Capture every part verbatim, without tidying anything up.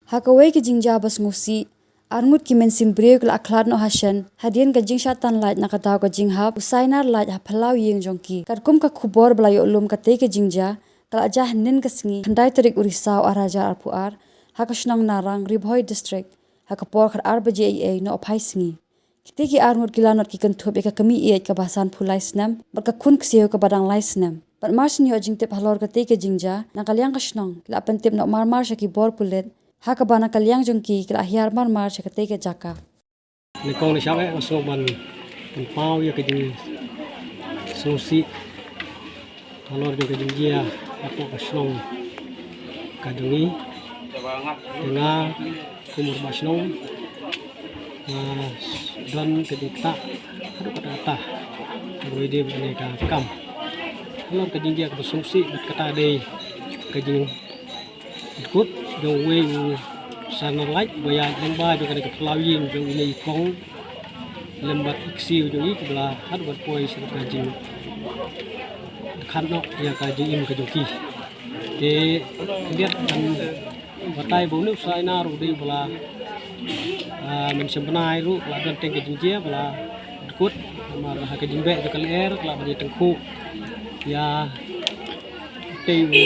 Ha kawei ka jingjia ba sngewsih, arngut ki mynsiem briew ki la khlad noh ha shen hadien ka jingshah tan light na ka daw ka jinghap u sainar light ha phyllaw ïing jong ki. Katkum ka khubor ba la ïoh lum, katei ka jingjia ka la jia hynnin ka sngi, khyndai tarik u Risaw ar hajar arphew ar, ha ka shnong Narang, Ri Bhoi District, ha ka por khatar baje eiei noh phai sngi. Kitei ki arngut ki lanot ki kynthup ïa ka kmie ïeit kaba sanphew lai snem bad ka khun ksiew kaba dang lai snem. Bad mar shen ïoh jingtip halor katei ka jingjia, na ka liang ka shnong ki la pyntip noh marmar sha ki bor pulit, ha kaba na ka liang jong ki ki la hiar marmar sha katei ka jaka. Nyngkong nyngshap eh nga sngewbha ban pynpaw ïa ka jingsngewsih halor jong ka jingjia hapoh ka shnong ka jong ngi. Te nga kum u rangbah shnong nga don ka jingktah haduh katta katta. Kawei de ba ne ka kam halor ka jingjia kaba sngewsih bad kata dei ka jingdkut jong uwei u sainar light ba ïaid lyngba jong kane ka phyllaw ïing jong ine i kong lem bad i ksiew jong i, kaba la haduh ban poi sha ka jingdkhat noh ïa ka jingim ka jong ki. Te khyndiat ban batai ba une u sainar u dei ba la, ah, mynsiem bnai ruh la don teng ka jingjia ba la dkut, namar ha ka jingbeh jong ka lyer ka la ban ïatyngkhuh ïa tei u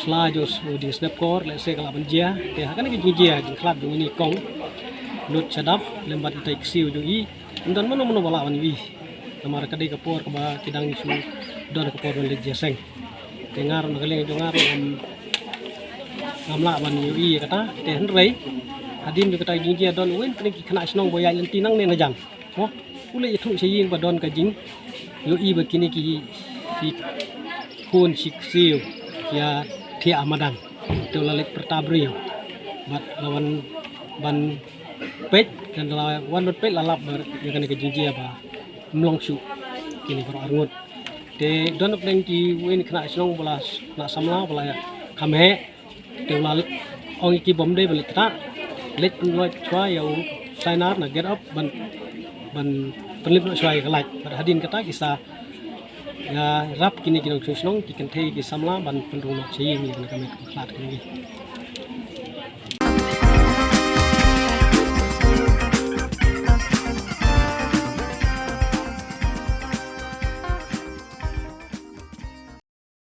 sla jong u dingsnepkor, lehse ka la ban jia. Te ha kane ka jingjia jingkhlad jong ine i kong, lut sha dap lem bad itei i ksiew jong i, ym don mano mano ba lah ban ïohi. Namar ka dei ka por kaba ki dang shu don ka por ban leit jia seng. Te nga ruh na ka liang jong nga ruh ngam, ngam lah ban ïohi ïa kata. Te hynrei hadien jong kata ka jingjia don uwei na ki khynnah shnong ba ïaid lynti nangne na jan. Mo, u leit ïathuh sha ïing ba don ka jingïohi ba kine ki, ki khun shi ksiew ki ïathiah ha madan. Te u la leit pyrta briew bad la wan ban peit, te la wan ban peit la lap ba ïa kane ka jingjia ba ym long shuh kine baroh arngut. Te don hapdeng kiwei na ki khynnah shnong ba la, khynnah samla ba la ïa kham heh. Te u la ong ïa ki ba ym dei ban leit ktah, leit pynlait shuwa ïa u sainar na gate up ban, ban pynlip noh shuwa ïa ka light. Bad hadien kata ki sa ïarap kine ki nongshong shnong, ki kynthei, ki samla ban pynrung noh sha ïing ïa kane ka met ka khlad kane.